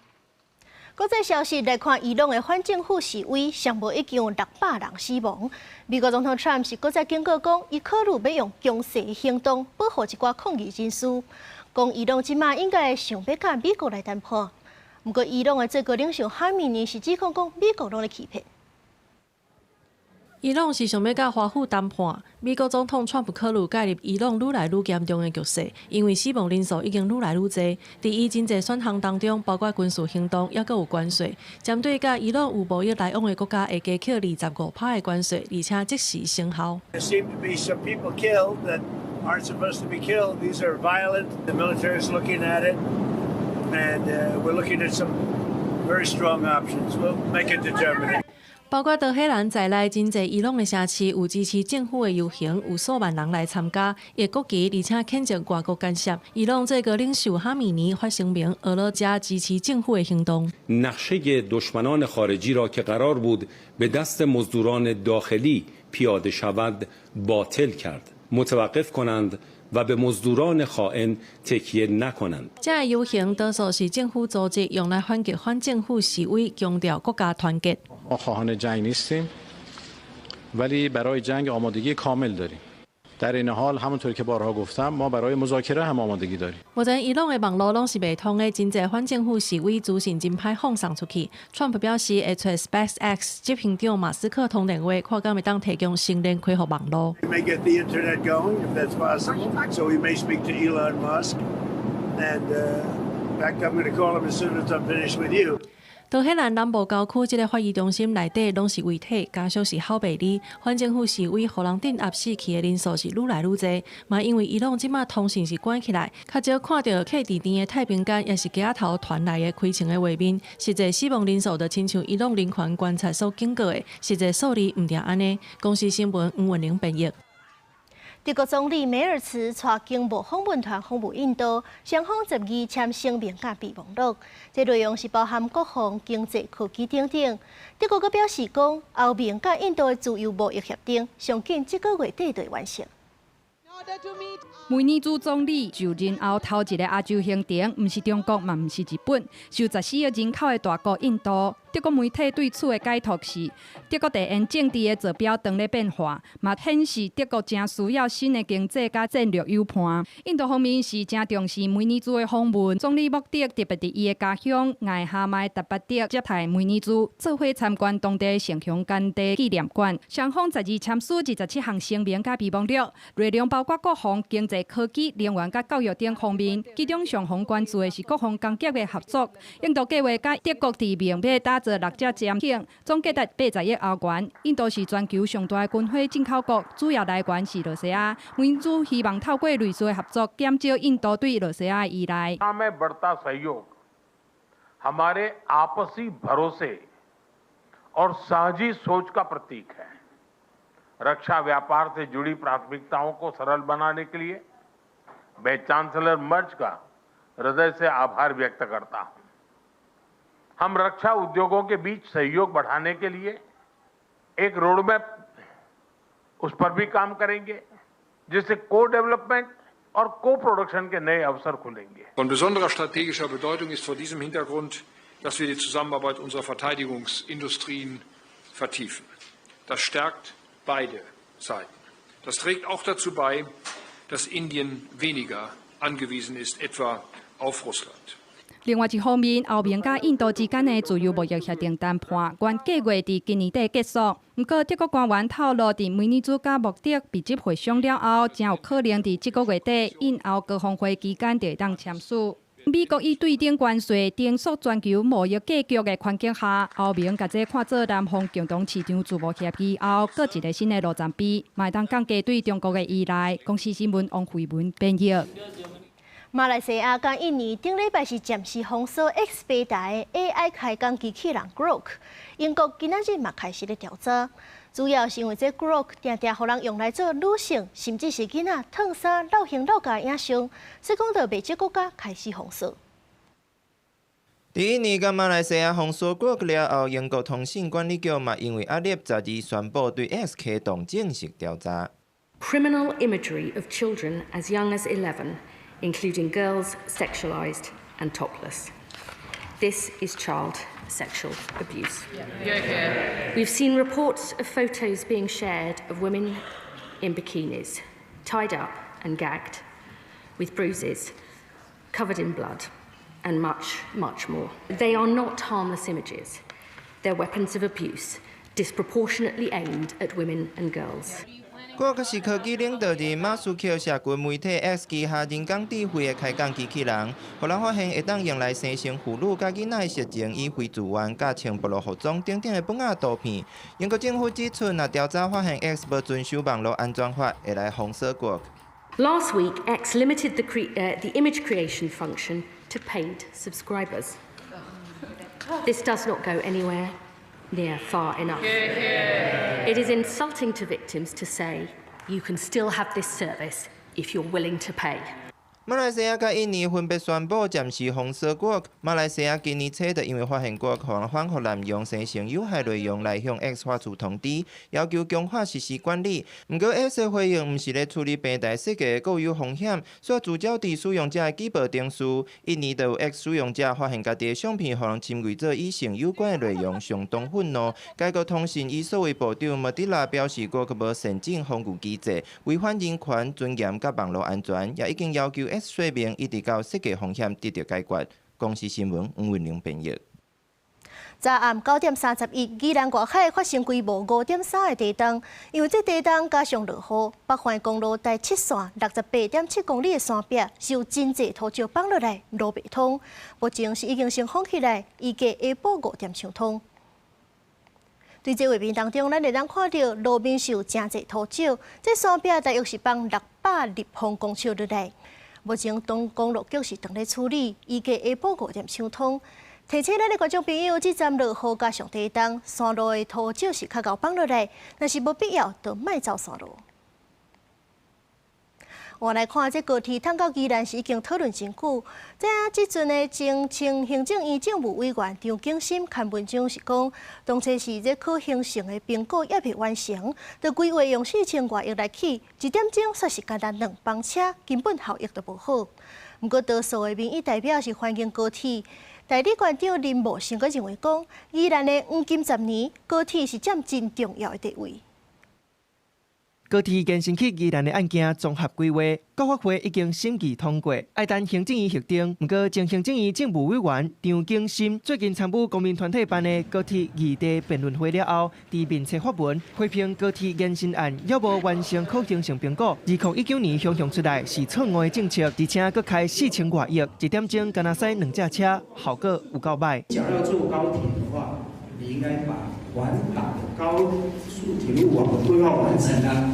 國際消息來看，伊朗的反政府示威，上無已經有600人死亡。美國總統川普是閣再警告講，伊考慮欲用強勢行動保護一寡抗議人士。講伊朗這馬應該想欲佮美國來談判。毋過，伊朗的最高領袖哈米尼是指控講美國攏咧欺騙。伊朗是想欲佮華府談判，美國總統川普考慮介入伊朗愈來愈嚴重的局勢，因為死亡人數已經愈來愈濟。佇伊真濟選項當中，包括軍事行動，抑閣有關稅，針對佮伊朗有貿易來往的國家會加課25%的關稅，而且即時生效。 There seem to be some people killed that aren't supposed to be killed. These are violent. The military is looking at it, and we're looking at some very strong options. We'll make a determination. 包括德黑蘭在內，真濟伊朗的城市有支持政府的遊行，有數萬人來參加。伊國旗，而且譴責外國干涉。伊朗最高領袖哈米尼發聲明，呵咾這支持政府的行動。 نقشه دشمنان خارجی را که قرار بود به دست مزدوران داخلی پیاده شود باطل کرد متوقف کنند و به مزدوران خائن تکیه نکنند。這个遊行多數是政府組織用來反擊反政府示威，強調國家團結。 ما خواهان جنگ نیستیم ولی برای جنگ آمادگی کامل داریم. در عین حال همونطور که بارها گفتم ما برای مذاکره هم آمادگی داریم. 目前伊朗的網路攏是袂通的，真濟反政府示威資訊真歹放送出去。川普表示會揣 SpaceX 執行長馬斯克通電話，看敢會當提供星鏈恢復網路。 We may get the internet going if that's possible. So we may speak to Elon Musk. And in fact, I'm going to call him as soon as I'm finished with you. 德黑蘭南部郊區這个法醫中心內底攏是遺體，家屬是吼白字。反政府示威，予人鎮壓死去的人數是愈來愈濟。嘛，因為伊朗這馬通訊是關起來，較少看著客佇甜的太平間，抑是街仔頭傳來的開槍的畫面。實際死亡人數就親像伊朗人權觀察所警告的，實際數字毋定按呢。公視新聞黃文玲編譯。德國總理梅爾茨帶經貿訪問團訪問印度，雙方12簽聲明佮備忘錄，這內容是包含國防、經濟、科技等等。德國閣表示講，歐盟佮印度的自由貿易協定，上緊這個月底就會完成。梅爾茲總理就任後頭一个亞洲行程，毋是中國嘛，毋是日本，是14億人口的大國印度。德國媒體對此的解讀是，德國地緣政治的坐標當咧變化，嘛顯示德國誠需要新的經濟佮戰略友伴。印度方面是誠重視梅爾茲的訪問，總理莫迪特別佇伊的家鄉艾哈邁達巴德接待梅爾茲，做伙參觀當地聖雄甘地紀念館。雙方12簽署27項聲明佮備忘錄，內容包括國防、經濟、科技、能源佮教育等方面。其中上方關注的是國防工業的合作。印度計劃佮德國佇孟買打造六隻潛艇，總價值80億歐元。印度是全球上大的軍火進口國，主要來源是羅西亞。梅爾茲希望透過類似的合作，減少印度對羅西亞的依賴。में बढ़ता सहयोग हमारे आपसी भरोसे और साझी सोच का प्रतीक है। रक्षा व्यापार से जुड़ी प्राथमिकताओं को सरल बनाने के लिए मैं चांसलर मर्ज का हृदय से आभार व्यक्त करता हूं। हम रक्षा उद्योगों के बीच सहयोग बढ़ाने के लिए एक रोडमैप, उस पर भी काम करेंगे, जिससे को डेवलपमेंट और को प्रोडक्शन के नए अवसर खुलेंगे। Von besonderer strategischer Bedeutung ist vor diesem Hintergrund, dass wir die Zusammenarbeit unserer Verteidigungsindustrien vertiefen. Das stärkt beide Seiten. Das trägt auch dazu bei, dass Indien weniger angewiesen ist, etwa auf Russland. 另外一方面，歐盟佮印度之間的自由貿易協定談判，原計劃佇今年底結束。毋過德國官員透露，佇梅爾茲佮莫迪密集會商了後，誠有可能佇這個月底印歐高峰會期間就會當簽署。美國以對等關稅重塑全球貿易格局的環境下，歐盟共這看做南方共同市場自貿協議後，閣一个新的路程碑，嘛會當降低對中國的依賴。公視新聞王慧文編譯。馬來西亞佮印尼頂禮拜是暫時封鎖 X 平台的 AI 開講機器人 Grok，英國今仔日嘛開始咧調查，主要是因為這 Grok 定定予人用來做女性，甚至是囡仔脫衫露胸露鉸影像，所以講著袂少國家開始封鎖。佇印尼佮馬來西亞封鎖 Grok 了後，英國通信管理局嘛因為壓力，12宣布對 X 啟動正式調查。 Criminal imagery of children as young as 11, including girls sexualized and topless. This is child sexual abuse. We've seen reports of photos being shared of women in bikinis, tied up and gagged, with bruises, covered in blood, and much, much more. They are not harmless images. They're weapons of abuse, disproportionately aimed at women and girls. 郭是科技領導人馬斯克社群媒體 X 旗下人工智慧的開講機器人，予人發現會當用來生成婦女佮囡仔的色情以非自願佮穿暴露服裝等等的本仔圖片。英國政府指出，若調查發現 X 無遵守網路安全法，會來封鎖 Grok。 Last week, X limited the image creation function to paid subscribers. This does not go anywhere near far enough. It is insulting to victims to say you can still have this service if you're willing to pay. 馬來西亞佮印尼分別宣布暫時封鎖 Grok。馬來西亞今年初就因為發現 Grok 予人反覆濫用生成有害內容來向 X 發出通知，要求強化實施管理。毋過 X 的回應毋是咧處理平台設計的固有風險，煞聚焦佇使用者的舉報程序。印尼就有 X 使用者發現家己的相片予人侵偽做與性有關的內容，相當憤怒。該國通信與數位部長莫迪拉表示，Grok 無善盡防禦機制，違反人權尊嚴佮網路安全，也已經要求 X 說明，一直到設計風險得到解決。公視新聞黃文玲編譯。昨暗9點31，宜蘭外海發生規模5.3的地動，因為這地動加上落雨，北環公路台七線68.7公里的山壁受真濟土石放落來，路袂通。目前是已經先封起來，預計下晡5點暢通。對這畫面當中，咱會當看著路面受誠濟土石，這山壁大約是放600立方公尺落來。目前東公路局是正咧處理，預計下晡5點暢通。提醒咱的觀眾朋友，這陣落雨加上地動，山路的土石是較𠢕放落來，若是無必要，就莫走山路。我來看，這高鐵通到宜蘭是已經討論真久。這這陣的前前行政院政務委員張景森刊文章是講，當初時這可行性的評估猶未完成，就規劃用4000外億來起，一點鐘煞是干焦兩班車，根本效益都無好。毋過多數的民意代表是歡迎高鐵。代理縣長林茂生閣認為講，宜蘭的黃金十年高鐵是佔真重要的地位。高鐵延伸去宜蘭的案件綜合規劃，國發會已經審議通過，愛等行政院核定。毋過前行政院政務委員張景森最近參與公民團體辦的高鐵議題辯論會了後，佇面冊發文批評高鐵延伸案猶無完成可行性評估。2019年想像出來是錯誤的政策，而且閣開4000外億，一點鐘干焦駛兩架車，效果有夠䆀。假如要做高鐵的話，你應該把環島高速鐵路網的規劃完成了，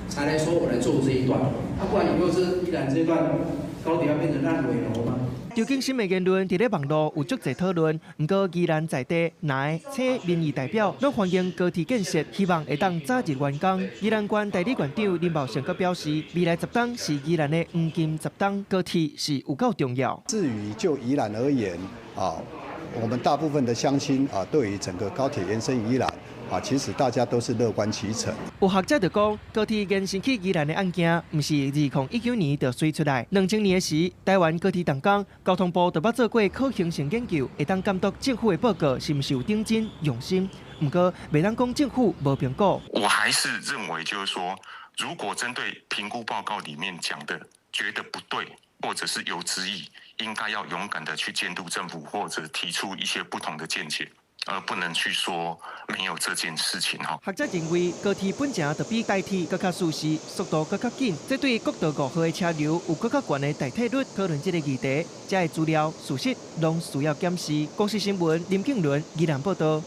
才來說我來做這一段。啊，不然以後這宜蘭這段高鐵要變成爛尾樓嗎？張景森的言論佇咧網路有足濟討論，毋過宜蘭在地藍青民意代表攏歡迎高鐵建設，希望會當早日完工。宜蘭縣代理縣長林茂生閣表示，未來十冬是宜蘭的黃金十冬，高鐵是有夠重要。至於就宜蘭而言，啊，我們大部分的鄉親啊，對於整個高鐵延伸宜蘭啊，其實大家都是樂觀其成。有學者就講，高鐵延伸去宜蘭的案件，毋是2019年就推出來，2000年時，台灣高鐵動工，交通部就捌做過可行性研究，會當監督政府的報告是毋是有認真用心。毋過，袂當講政府無評估。我還是認為，就是說，如果針對評估報告裡面講的覺得不對，或者是有質疑，應該要勇敢的去監督政府，或者提出一些不同的見解，而不能去說沒有這件事情。哈。學者認為，高鐵本前就比台鐵閣較舒適，速度閣較緊，這對國道5號的車流有閣較懸的代替率。討論這个議題，這个資料事實攏需要檢視。公視新聞林景倫宜蘭報道。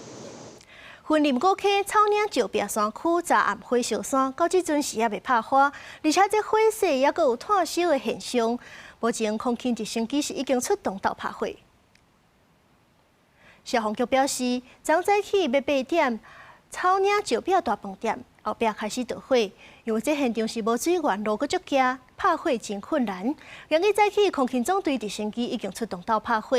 雲林五溪草嶺石壁山區昨暗火燒山，到這陣時猶未拍火，而且這火勢猶閣有湠燒的現象。目前空勤直升機是已經出動到拍火。消防局表示，昨早起欲八點，草嶺石壁大飯店後壁開始著火，因為這現場是無水源，路閣足狹，拍火真困難。今日早起，空勤總隊直升機已經出動到拍火，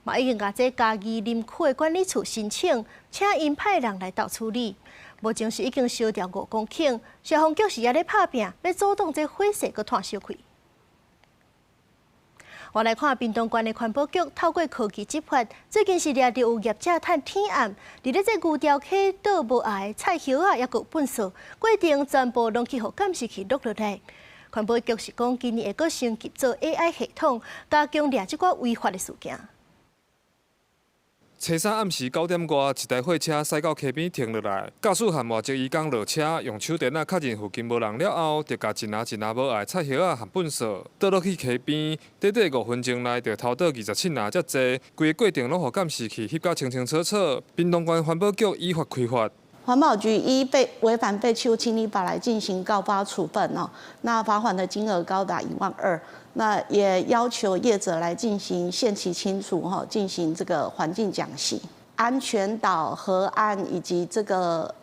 嘛已經共這嘉義林區的管理處申請，請𪜶派人來鬥處理。目前是已經燒掉5公頃，消防局是猶咧拍拚，欲阻擋這火勢閣湠燒去。我來看屏東縣的環保局透過科技執法，最近是掠著有業者趁天暗，佇咧這牛寮溪倒無愛的菜葉仔，猶閣糞埽，過程全部攏去予監視器錄落來。環保局是講，今年會閣升級做 AI 系統，加強掠這寡違法的事件。初三暗時9點外，一台貨車駛到溪邊停落來，駕駛和外籍移工落車，用手電仔確認附近無人了後，就共一籃一籃無愛菜葉仔和糞埽倒落去溪邊。短短5分鐘內，就偷倒27籃遮濟，規个過程攏予監視器翕甲清清楚楚。屏東縣環保局依法開罰。環保局依被違反廢棄物清理法來進行告發處分哦，那罰款的金額高達1萬2，那也要求業者來進行限期清除哈，進行這個環境講習、安全島河岸以及這個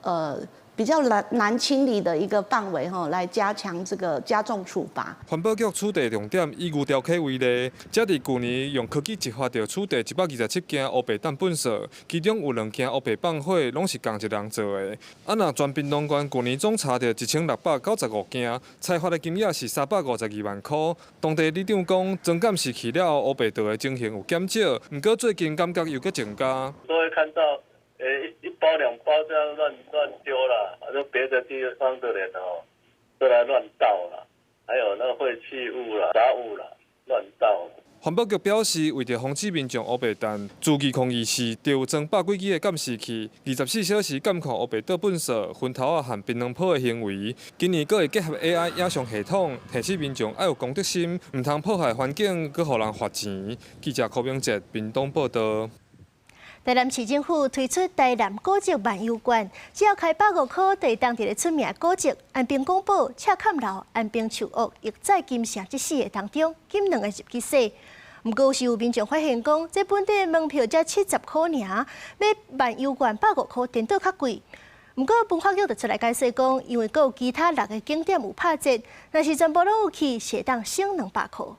比較難清理的一個範圍哈，來加強這個加重處罰。環保局取締重點以牛寮溪為例，才佇舊年用科技執法著取締127件烏白擲糞埽，其中有兩件烏白放火，攏是仝一人做的。啊，若全屏東縣舊年總查著1695件，裁罰的金額是352萬箍。當地里長講，裝監視器了後，烏白倒的情形有減少，毋過最近感覺又閣增加。都會看到。一包兩包這樣亂亂丟啦，反正別的地方的人哦，都來亂倒啦，還有那個廢棄物啦、雜物啦，亂倒。環保局表示，為著防止民眾烏白擲，自2024就有裝百幾支的監視器，24小時監控烏白倒糞埽、薰頭仔和檳榔泡的行為。今年閣會結合 AI 影像系統，提醒民眾愛有公德心，毋通破壞環境，閣予人罰錢。記者柯明哲屏東報導。台南市政府推出台南古蹟漫遊券，只要開150塊，就會當佇咧出名古蹟安平古堡、赤崁樓、安平樹屋、億載金城這四个當中，揀兩个入去踅。毋過是有民眾發現講，這本地門票才70塊爾，買漫遊券150塊，顛倒較貴。毋過文化局就出來解釋講，因為閣有其他六个景點有拍折，若是全部攏有去，是會當省200箍。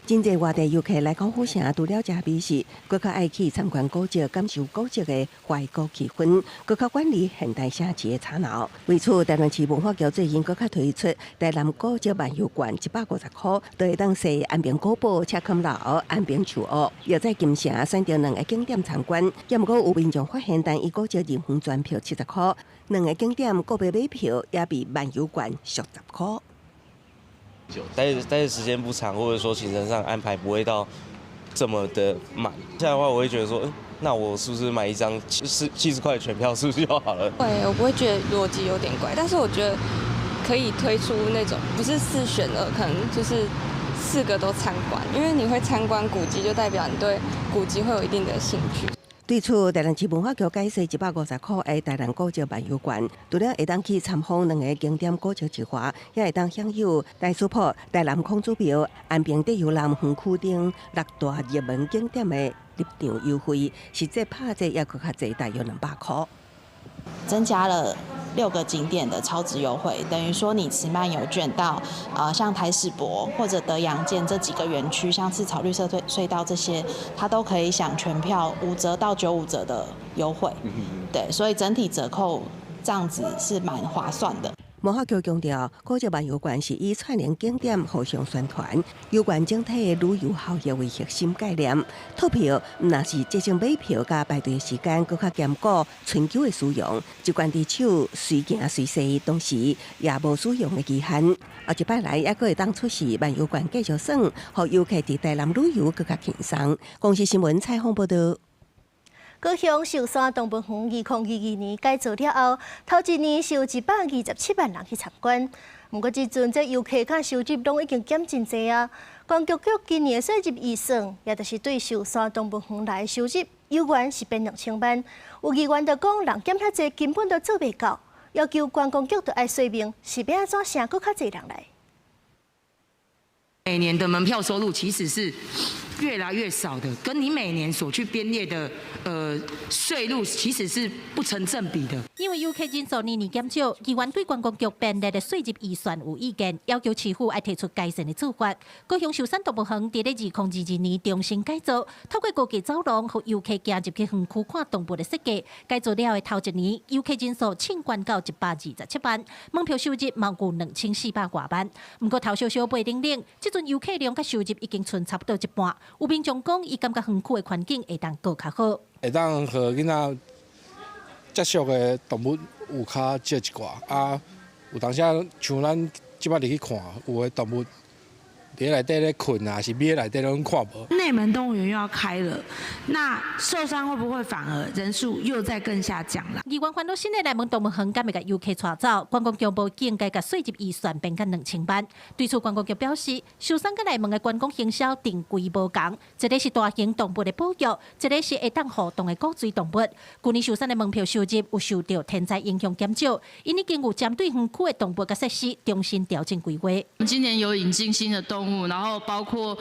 真濟外地遊客來到府城，除了食美食，閣較愛去參觀古蹟，感受古蹟的懷古氣氛，閣較遠離現代城市的吵鬧。為此，台南市文化局最近閣較推出台南古蹟漫遊券150箍，就會當踅安平古堡、赤崁樓、安平樹屋，又在金城選擇兩个景點參觀。也毋過有民眾發現，單一古蹟入園全票70箍，兩个景點個別買票也比漫遊券俗10箍。待的時間不長，或者說行程上安排不會到這麼的滿。這樣的話，我會覺得說，那我是不是買一張70塊的全票，是不是就好了？會，我不會覺得邏輯有點怪，但是我覺得可以推出那種不是四選二，可能就是四個都參觀，因為你會參觀古蹟，就代表你對古蹟會有一定的興趣。對此，台南市文化局解釋，150箍的台南古蹟漫遊券，除了會當去參訪兩个景點古蹟之外，也會當享有台師埔、台南孔子廟、安平德祐南園區等六大熱門景點的入場優惠，實際拍折也閣較濟，大約200箍。增加了6個景點的超值優惠，等於說你持漫遊券到像台史博或者德陽建這幾個園區，像赤草綠色隧道這些，它都可以享全票5折到95折的優惠。對，所以整體折扣這樣子是蠻划算的。文化局強調，古蹟漫遊券是以串聯景點互相宣傳，有關整體的旅遊效益為核心概念。套票毋但是節省買票佮排隊時間，閣較兼顧春秋的使用，一罐佇手隨行隨踅，同時也無使用的期限。後一擺來，猶閣會當出示漫遊券繼續耍，予遊客佇台南旅遊閣較輕鬆。公視新聞採訪報導。高雄壽山動物園2022年改造了後，頭一年是有127萬人去參觀。毋過這陣這遊客佮收入攏已經減真濟啊！觀光局今年的稅入預算，也就是對壽山動物園來收入，猶原是變2000萬。有議員就講，人減遐濟，根本都做袂到，要求觀光局著愛說明是欲按怎吸閣較濟人來。每年的門票收入其實是越來越少的，跟你每年所去編列的稅入其實是不成正比的。因為遊客人數年年減少，議員對觀光局編列的稅入預算有意見，要求市府愛提出改善的做法。高雄壽山動物園佇咧2022年重新改造，透過高架走廊，予遊客行入去園區看動物的設計。改造了的頭一年，遊客人數衝懸到127萬，門票收入嘛有2400外萬。毋過頭小小背冷冷，這陣遊客量佮收入已經賰差不多一半。有民眾講，伊感覺園區的環境會當閣較好，會當予囡仔接觸的動物有較少一寡啊，有當時像咱這擺入去看，有的動物佇內底咧睏啊，是廟內底攏看無。內門動物園又要開了，那壽山會不會反而人數又再更下降了？議員煩惱新的內門動物園敢會共遊客帶走？觀光局無應該共稅入預算變甲2000萬。對此，觀光局表示，壽山佮內門的觀光行銷定規無仝，一个是大型動物的保育，一个是會當互動的古錐動物。去年壽山的門票收入有受著天災影響減少，𪜶已經有針對園區的動物佮設施重新調整規劃。今年有引進新的動物，然後包括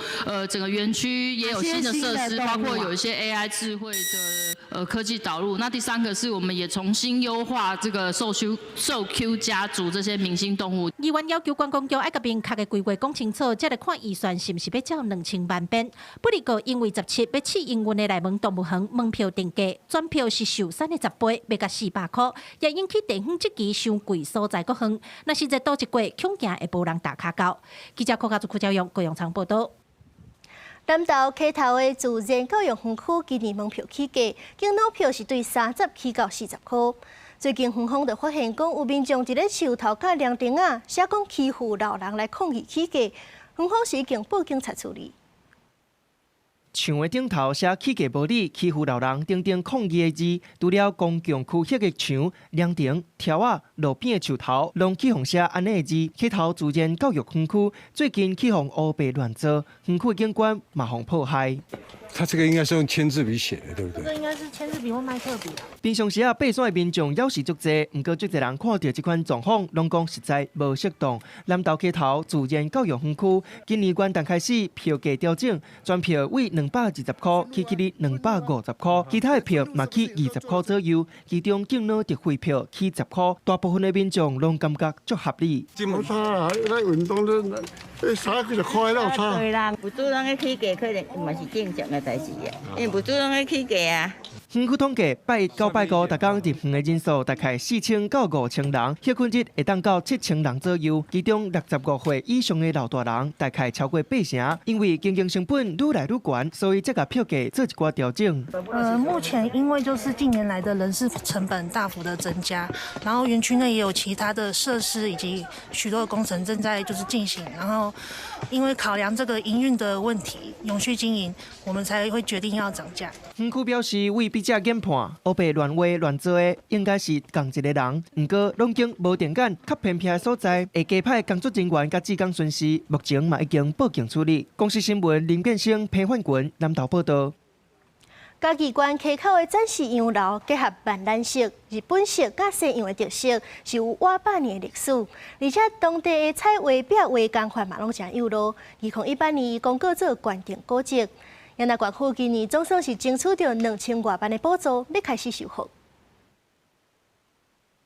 整個園區也有新的設施，包括有一些 AI 智慧的科技導入。那第三個是我們也重新優化這個獸 Q 家族這些明星動物。議員要求觀光局愛共明確的規劃講清楚，才來看預算是毋是欲照2000萬編。不過因為17欲試營運的內門動物園門票定價，全票是壽山的10倍，欲共400箍，也引起地方質疑傷貴所在閣遠。若是熱度一過，恐驚會無人踏跤到。記者柯家祖、柯家勇、高陽昌報導。南投溪頭的自然教育園區今年門票起價，景老票是對30起到40箍。最近園方就發現講，有民眾佇咧樹頭佮涼亭仔，寫講欺負老人來抗議起價，園方是已經報警察處理。牆的頂頭寫起價無理、欺負老人等等抗議的字，除了公共區域的牆、涼亭、柱仔、路邊的樹頭，攏去予寫按呢的字。溪頭自然教育園區最近去予烏白亂做，園區景觀嘛予破壞。他這個應該是用簽字筆寫的，對不對？這個應該是簽字筆或麥克筆。平常時啊，爬山的民眾猶是足濟，毋過足濟人看著這款狀況，攏講實在無適當。南投溪頭自然教育園區今年元旦開始票價調整，全票為220箍起去哩250箍，其他的票嘛起20箍左右。其中敬老特惠票起10箍，大部分的民眾攏感覺足合理。無差啦，咱運動都三幾十塊哪有差？對啦，物資攏咧起價，可能嘛是正常的代誌啊，因為物資攏咧起價啊。園區統計，拜一到拜五，逐工入園的人數大概4000到5000人，歇睏日會當到7000人左右。其中65歲以上的老大人大概超過80%。因為經營成本愈來愈懸，所以這個票價做一寡調整。目前因為就是近年來的人事成本大幅的增加，然後園區內也有其他的設施以及許多的工程正在就是進行，然後因為考量這個營運的問題，永續經營，我們才會決定要漲價。園區表示，為筆者研判，烏白亂畫亂做的應該是仝一個人，毋過攏經無定點、較偏僻的所在，會加派工作人員佮志工巡視，目前嘛已經報警處理。公視新聞林建生、彭焕群南投報道。嘉義縣溪口的展示洋樓結合萬蘭式、日本式佮西洋的特色，是有倚百年的歷史。而且當地的彩畫壁畫工法嘛攏誠有路。2018年公告做縣定古蹟。原來縣府今年總算是爭取著2000外萬的補助，欲開始修復。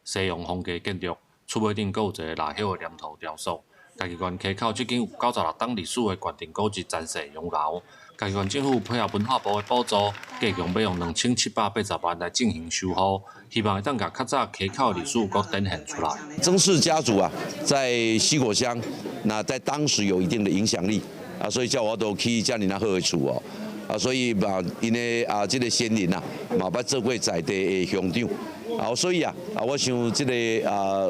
西洋風格建築，厝尾頂閣有一个蠟葉的黏土雕塑。嘉義縣溪口這間有96棟歷史的縣定古蹟詹氏洋樓，嘉義縣政府配合文化部的補助，計共欲用2780萬來進行修復，希望會當共較早溪口的歷史閣展現出來。曾氏家族啊，在西果鄉，那在當時有一定的影響力啊，所以才有法度起遮爾若好的厝哦。啊，所以嘛，𪜶的啊，這个先人啊，嘛捌做過在地的鄉長，啊，所以啊，啊，我想這个啊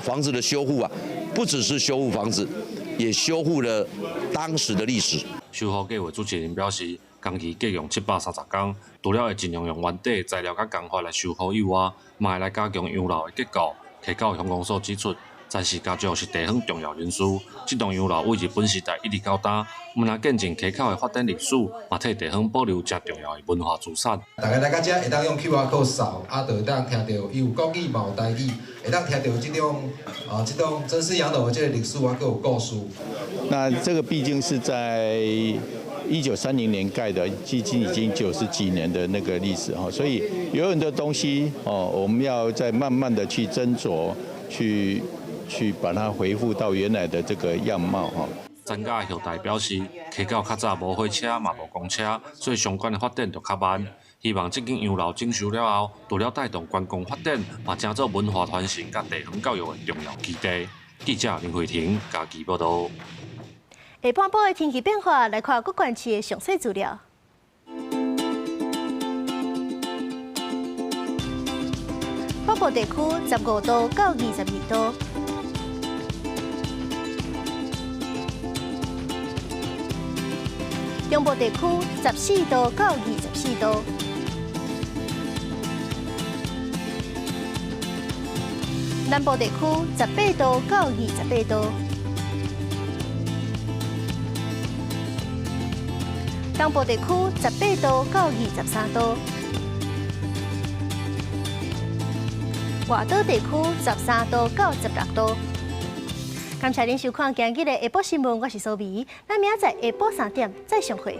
房子的修復啊，不只是修復房子，也修復了當時的歷史。修復計劃主持人表示，工期計用730工，除了會盡量用原底材料佮工法來修復以外，嘛會來加強洋樓的結構。溪口鄉公所指出，詹氏家族是地方重要人士，這棟洋樓對日本時代一直到今，毋但見證溪口的發展歷史，嘛替地方保留誠重要的文化資產。逐家來到遮會當用 QR code 掃，啊，就會當聽著伊有國語嘛有台語，會當聽著這種曾氏洋樓的這个歷史啊，閣有故事。那這個畢竟是在1930年蓋的，距今已經90幾年的那個歷史哈，所以有很多東西哦，我們要再慢慢的去斟酌，去把它恢復到原來的這個樣貌哈。專家後代表示，溪口較早無火車嘛無公車，所以相關的發展就較慢。希望這間洋樓整修了後，除了帶動觀光發展，嘛成做文化傳承佮地方教育的重要基地。記者林慧婷嘉義報導。下半晡的天氣變化，來看各縣市的詳細資料。北部地區15度到22度。中部地區14度到24度，南部地區18度到28度，東部地區18度到23度，外島地區13度到16度。感謝您收看今日的下晡新聞，我是蘇美，咱明仔載下晡3點再相會。